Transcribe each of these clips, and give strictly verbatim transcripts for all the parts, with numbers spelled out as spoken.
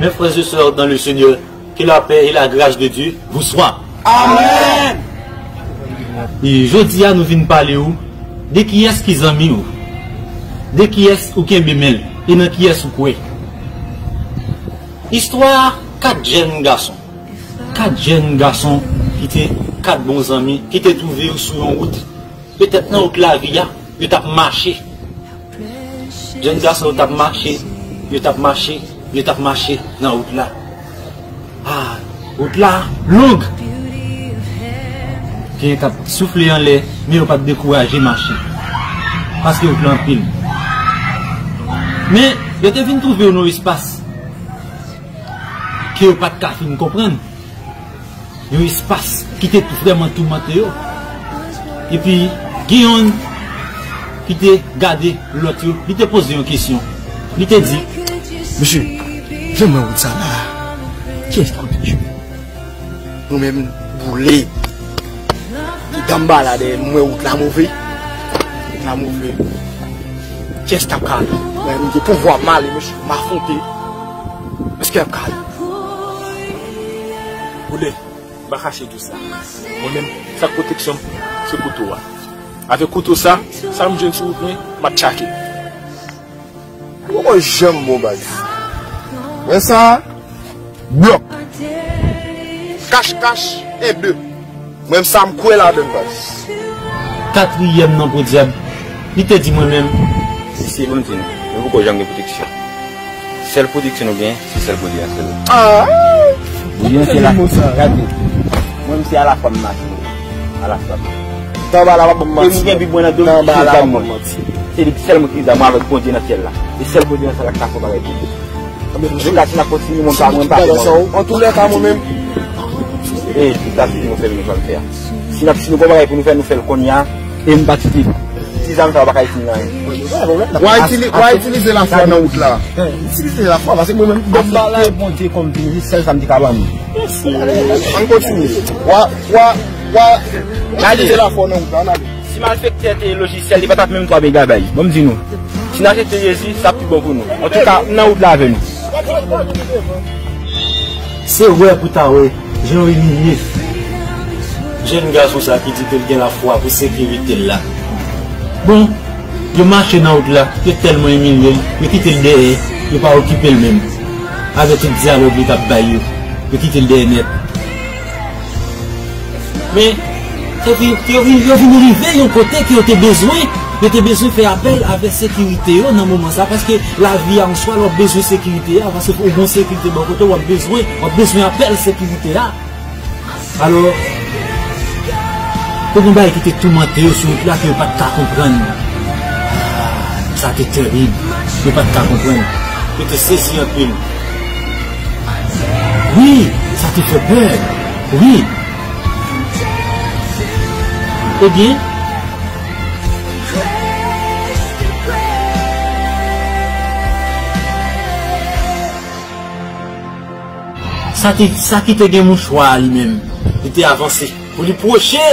Mes frères et sœurs dans le Seigneur, que la paix et la grâce de Dieu vous soient. Amen. E jodi a nou vin pale ou de kiyès ki zanmi ou, de kiyès ou kenbe men l, e nan kiyès ou kwè. Istwa kat jèn gason. Kat jèn gason ki te kat bon zanmi, ki te twouve yo sou yon wout. Petèt nan wout lavi a, yo t ap mache. Jèn gason yo t ap mache, yo t ap mache, yo t ap mache nan wout la. Ah, wout la long. Gen t ap soufle anlè, men yo pa t dekouraje mache. Paske wout la anpil. Men, yo te vin twouve yo nan yon espas ke yo pa t ka fin konprann. Yon espas ki te vrèman toumante yo. Epi, gen yonn ki te gade lòt yo, li te poze yon kesyon. Li te di, Mesye, fè m wè wout sa la. Kiyès ki kote jwe? Mwen menm, boule. Ki danm ba la dèyè m, mwen wè wout la move. Wout la move. Kiyès k ap ka ale? Mwen menm, gen pouvwa m ale, mesye, m afwonte. Èske y ap ka ale? Boule. M pa kache di w sa. Mwen menm, sa k pwoteksyon m, se kouto a. Avèk kouto sa, sa m jwenn sou wout mwen, m ap tchake. Ou poko janm bon baz. Mwen sa, blòk. Kach, kach, en, de. Mwen menm sa m kwè ladann baz. Katriyèm nan podyab, li te di mwen menm. Mesye, ban m di nou, nou poko janm gen pwoteksyon. Sèl pwoteksyon nou gen, se sèl Bondye a sèl. Ah! Bondye a se la. Gade. Mwen, se alafwa m mache. Alafwa. Tanba la, w ap ban m manti. E m gen Bib mwen nan do m, se zam mwen. Se li sèlman ki zam mwen avèk Bondye nan syèl la. E sèl Bondye nan syèl la ki ka fè bagay pou mwen. Antoulèka, si n ap kontinye, mwen pa, mwen pa. Antoulèka, mwen menm. E, tout sa, si nou fè, nou fè, nou fè. Si n ap, si nou gon bagay pou nou fè, nou fè l kounye a. E m pa kite. Ti zam sa yo pa ka itilize nan anyen. W a itili-, w a itilize lafwa nan wout la. Itilize lafwa, paske mwen menm, m pa kite Bondye kòm vini, sèl sa m te ka ban nou. Ann kontinye. W a, w a, w a itilize lafwa nan wout la, ann ale. Si malfektè te lojisyèl, li pa t ap menm twa megabayt. Ban m di nou. Si n aksepte Jezi, sa ap pi bon pou nou. Antouka, m nan wout la avè nou. Se wè pou ta wè, jan yo imilye jèn gason sa ki di ke l gen lafwa pou sekirite l la. Bon, yo mache nan wout la, yo tèlman imilye l, yo kite l dèyè, yo pa okipe l menm. Avè tout dyalòg li t ap bay yo, yo kite l dèyè nèt. Men, yo vin, yo vin, yo vin rive yon kote ke yo te bezwen, yo te bezwen fè apèl avè sekirite yo nan moman sa, paske lavi a answa, lè w bezwen sekirite a, paske ou gon sekirite bò kote w, w ap bezwen, w ap bezwen apèl sekirite a. Alò, te gen bagay ki te toumante yo sou wout la ke yo pa t ka konprann. Ah, sa te terib. Yo pa t ka konprann. Yo te sezi anpil. Wi, sa te fè pè. Wi. Ebyen, sa te, sa ki te gen mouchwa a li menm, li te avanse pou li pwoche.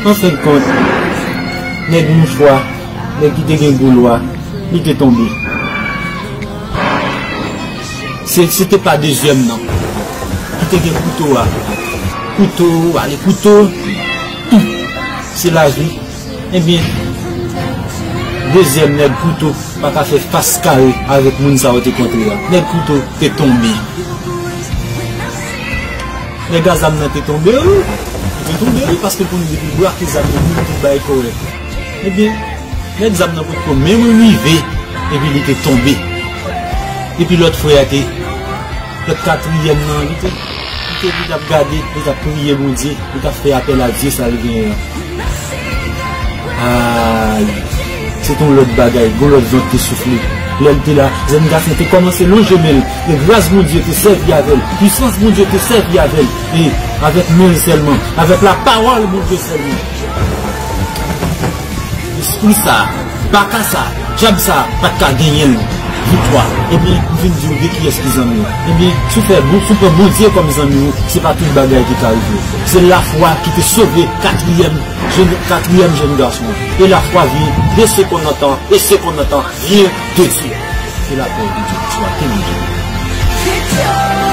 An fen de kont, nèg mouchwa, nèg ki te gen gwo lwa, li te tonbe. Se, se te pa dezyèm nan. Ki te gen kouto a. Kouto, ale kouto. Tou. Se lavi. Ebyen, dezyèm nèg kouto pa ka fè fas kare avèk moun sa yo te kontre a. Nèg kouto te tonbe. Nèg a zam nan te tonbe, wi. Li te tonbe, wi, paske pou nou depi brake zam nan, nou tout bagay kòrèk. Ebyen, nèg zam nan potko menm rive, epi li te tonbe. Epi lòt frè a te, lòt katriyèm nan, li te, li te, li t ap gade, li t ap priye Bondye, li t ap fè apèl a Dye sa l genyen an. Ay, se te yon lòt bagay, gon lòt van ki te soufle. Lè l te la, jèn gason te kòmanse lonje men l, e gras Bondye te sèvi avè l, pisans Bondye te sèvi avè l, e avèk men l sèlman, avèk lapawòl Bondye sèlman. Espri sa, baka sa, dyab sa, pa t ka genyen l. Viktwa. Ebyen, m vin di w de kiyès ki zanmi w. Ebyen, si w fè Bon-, si w pran Bondye kòm zanmi w, se pa tout bagay ki ka rive w. Se lafwa ki te sove katriyèm jèn, katriyèm jèn gason an. E lafwa vyen de sekonn an tan, e sekonn an tan vyen de Dye. Ke lapè de Dye swa ke Bondye.